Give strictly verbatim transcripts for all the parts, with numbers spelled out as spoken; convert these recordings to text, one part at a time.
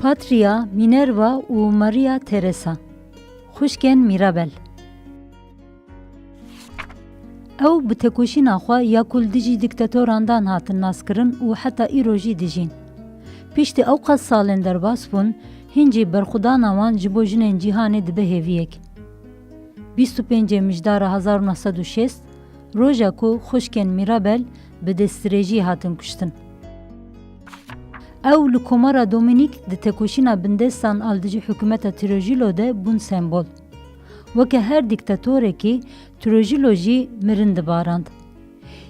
Patria, Minerva û Maria Teresa, xwişkên Mirabel. Ew bi tekoşîna xwe ya ku li dijî dîktatoran dan hatin naskirin û heta îro jî dijîn. Piştî ewqas salên derbas bûn, hîn jî berxwedana wan ji bo jinên cîhanê dibe hêviyek. Bîst û pêncê Mijdara hezar û neh sed û şêst, roja ku xwişkên Mirabel bi destdirêjî hatin kuştin. Ew li Komara Domînîk di tekoşîna bindestan a li dijî hikûmeta Trujillo de bûn sembol. Weke her dîktatorekî, Trujillo jî mirin dibarand.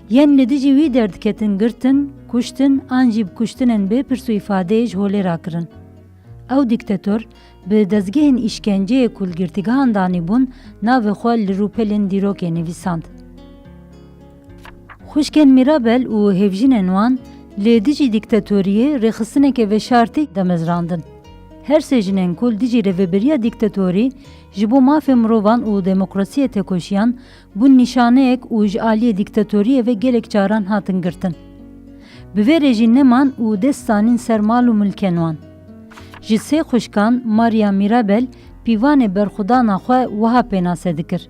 Yên li dijî wî derdiketin girtin, kuştin an jî bi kuştinên bê pirs û îfadeyê ji holê rakirin. Ew dîktator bi dezgehên îşkenceyê ku li girtîgehan danîbûn, navê xwe li rûpelên dîrokê nivîsand. Xwişkên Mirabel û hevjînên wan li dijî dîktatoriyê rêxistineke veşartî demezrandin. Her sê jinên ku li dijî rêveberiya dîktatorî ji bo mafê mirovan û demokrasiyê tekoşiyan, bûn nîşaneyek û ji aliyê dîktatoriyê ve gelek caran hatin girtin. Bi vê re jî neman û dest zanîn ser mal û milkên wan. Ji sê xwişkan Maria Mirabel pîvanê berxwedana xwe wiha pênase dikir: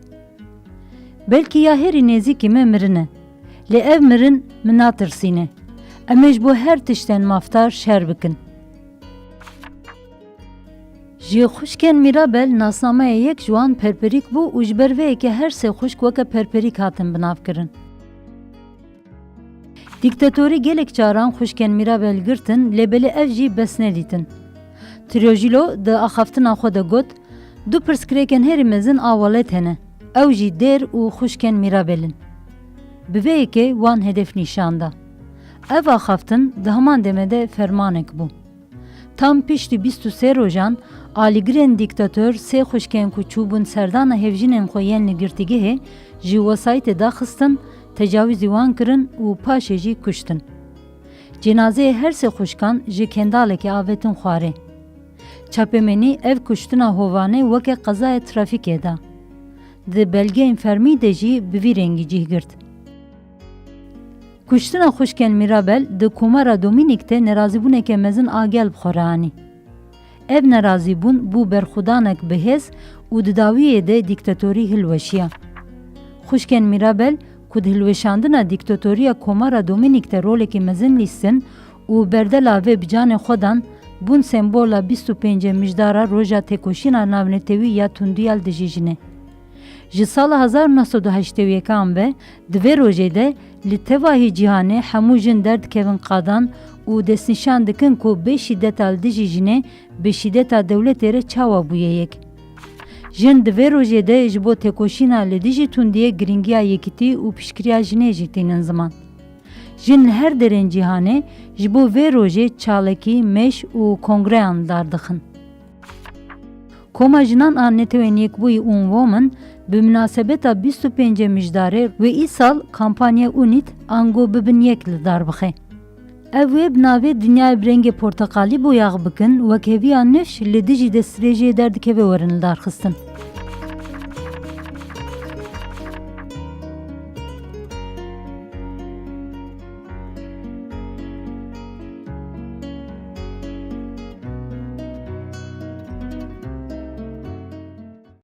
Belkî ya herî nêzîkî me mirin e, lê ev mirin min natirsîne. Em ê ji bo her tiştên mafdar şer bikin. Ji xwişkên Mirabel nasnameya yek ji wan Perperîk bû û ji ber vê yekê her sê xwişk weke Perperîk hatin binavkirin. Dîktatorî gelek caran xwişkên Mirabel girtin, lê belê ev jî bes nedîtin. Trujillo di axaftina xwe de got, Du pirsgirêkên herî mezin a welat hene, ew jî dêr û xwişkên Mirabel in. Bi vê yekê wan hedef nîşan da. Ev axaftin di heman demê de fermanek bû. Tam piştî bîst û sê rojan, alîgirên dîktator sê xwişkên ku çûbûn serdana hevjînên xwe yên li girtîgehê ji wesayîtê daxistin, tecawîzî wan kirin û paşê jî kuştin. Cenazeyê her sê xwişkan ji kendalekê avêtin xwarê. Çapemenî ev kuştina hovane weke qezaya trafîkê da. Di belgeyên fermî de jî bi vî rengî cih girt. Kuştina xwişkên Mirabel di Komara Domînîk de nerazîbûneke mezin a gel bi xwe re anî. Ev nerazîbûn bû berxwedanek bi hêz û di dawiyê de dîktatorî hilweşiya. Xwişkên Mirabel ku di hilweşandina dîktatoriya Komara Domînîk de rolekî mezin lîstin û berdela vê bi canê xwe dan, bûn sembola bîst û pêncê Mijdara roja têkoşîna navnetewî ya tundiya li dijî jinê. Ji sala hezar û neh sed û heştê û yekan ve di vê rojê de li tevahî cîhanê hemû jin derdikevin qadan û destnîşan dikin ku bê şîdeta li dijî jinê bi şîdeta dewletê re çawa bûye yek. Jin di vê rojê de ji bo têkoşîna li dijî tundiyê girîngiya yekîtî û piştgiriya jinê jî tînin ziman. Jin li her derên cîhanê ji bo vê rojê çalakî, mêş û kongreyan li dar dixin. Koma Jinan a Netewên Yekbûyî Unwomen bi minasebeta bîst û pêncê Mijdarê wê îsal kampanya Unît ango Bibin Yek li dar bixe. Ev wê bi navê Dinyayê bi rengê porteqalî boyax bikin, wekheviya nifş li dijî destdirêjiyê derdikeve werin lidarxistin.